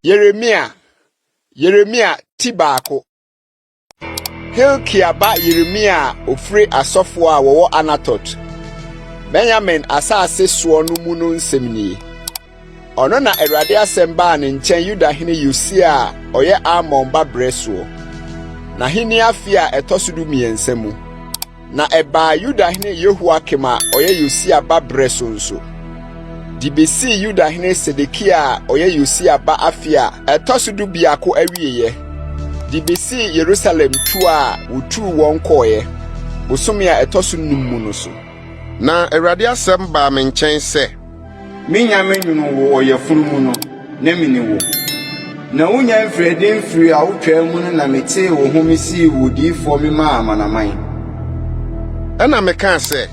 Yeremia, Yeremia ti baako. Hilkia ba Yeremia a ofiri asɔfoɔ a wɔwɔ Anatot, Benyamin asase soɔ no mu no nsɛm nie. Ɔno na Awurade asɛm baa ne nkyɛn Yudahene Yosia a ɔyɛ Amon ba berɛ soɔ, n'ahennie afe a ɛtɔ so 13 mu. Na ɛbaa Yudahene Yehoiakim a ɔyɛ Yosia ba berɛ so nso, de besii Yudahene Sedekia a ɔyɛ Yosia ba afe a ɛtɔ so 11 awieeɛ, de besii Yerusalem tuo a wotuu wɔn kɔeɛ, bosome a ɛtɔ so num mu no so. Na Awurade asɛm baa me nkyɛn sɛ. Minnya menwonoo wo ɔyafunu mu no, na minim wo. Na wunnya mfirii adi mfirii awotwaa mu no na metee wo ho misii wo odiyifoɔ memaa amanaman. Ɛnna mekaa sɛ,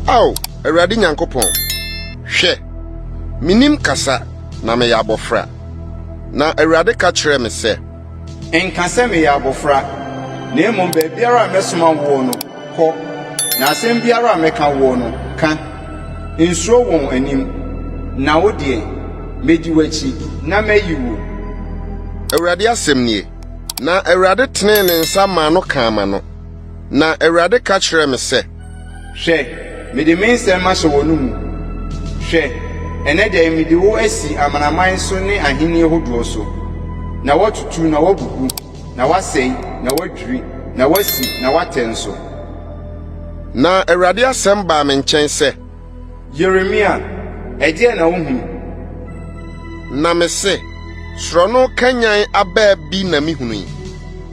Ao, Awurade Nyankopɔn, hwɛ, minnim kasa na meyɛ abofra. Na Awurade ka kyerɛɛ me sɛ. Nka sɛ, 'Meyɛ abofra, na mmom baabiara a mɛsoma woɔ no, kɔ, na asɛm biara a mɛka woɔ no, ka. Nsuro wɔn anim, na wo deɛ, mɛdi w'akyi, na mayi wo. Awurade asɛm nie. Na Awurade tenee ne nsa maa no kaa m'ano. Na Awurade ka kyerɛɛ me sɛ. Hwɛ, mede me nsɛm mahyɛ w'anomu. Hwɛ, ɛnnɛ da yi mede wo asi amanaman so ne ahennie hodoɔ so, na woatutu na woabubu, na woasɛe na woadwiri, na woasi na woatɛ nso. Na Awurade asɛm baa me nkyɛn sɛ. Yeremia, ɛdeɛn na wohunu? Na mese, Sorɔno kanyan abaa bi na mehunu yi.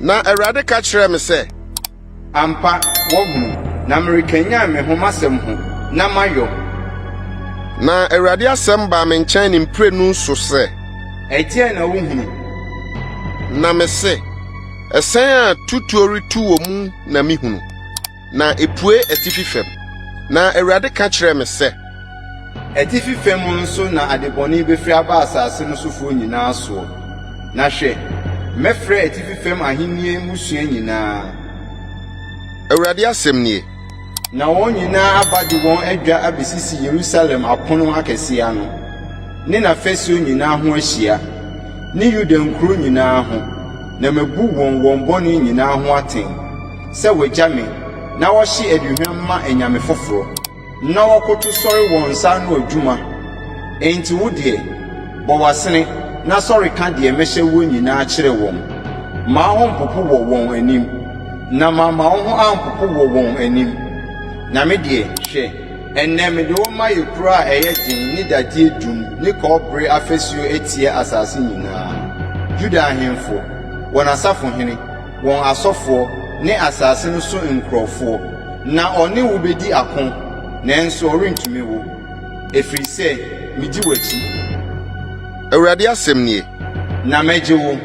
Na Awurade ka kyerɛɛ me sɛ. Ampa, woahunu, na merekanyan me ho m'asɛm ho, na mayɔ. Na Awurade asɛm baa me nkyɛn ne mprenu so sɛ. Ɛdeɛn na wohunu? Na mese, Ɛsɛn a tutuo retu wɔ mu na mehunu, na epue atifi fam. Na Awurade ka kyerɛɛ me sɛ. Atifi fam nso na adebɔne bɛfiri aba asase no sofoɔ nyinaa soɔ. Na hwɛ, mɛfrɛ atifi fam ahennie mmusua nyinaa. Awurade asɛm nie. Na wɔn nyinaa aba de wɔn adwa abɛsisi Yerusalem apono akɛseɛ ano, ne n'afasuo nyinaa ho ahyia, ne Yuda nkuro nyinaa ho, na mabu wɔn wɔn bɔne nyinaa ho atɛn, sɛ wɔagya me, na wɔhye aduhwam ma anyame foforɔ. Na wɔkoto sɔre wɔn nsa ano adwuma. Enti wo deɛ, bɔ w'asene na sɔre ka deɛ mɛhyɛ woɔ nyinaa kyerɛ wɔn. Mma wo ho mmpopo wɔ wɔn anim, na mamma wo ho ampopo wɔ wɔn anim. Na me deɛ, hwɛ, ɛnnɛ mede wo mayɛ kuro a ɛyɛ den ne dadeɛ dum ne kɔbere afasuo atia asase nyinaa, Yuda ahemfo, wɔn asafohene, wɔn asɔfoɔ ne asase no so nkurɔfoɔ, na ɔne wo bɛdi ako, nanso ɔrentumi wo, ɛfiri sɛ medi w'akyi. Awurade asɛm nie. Na mɛgye wo.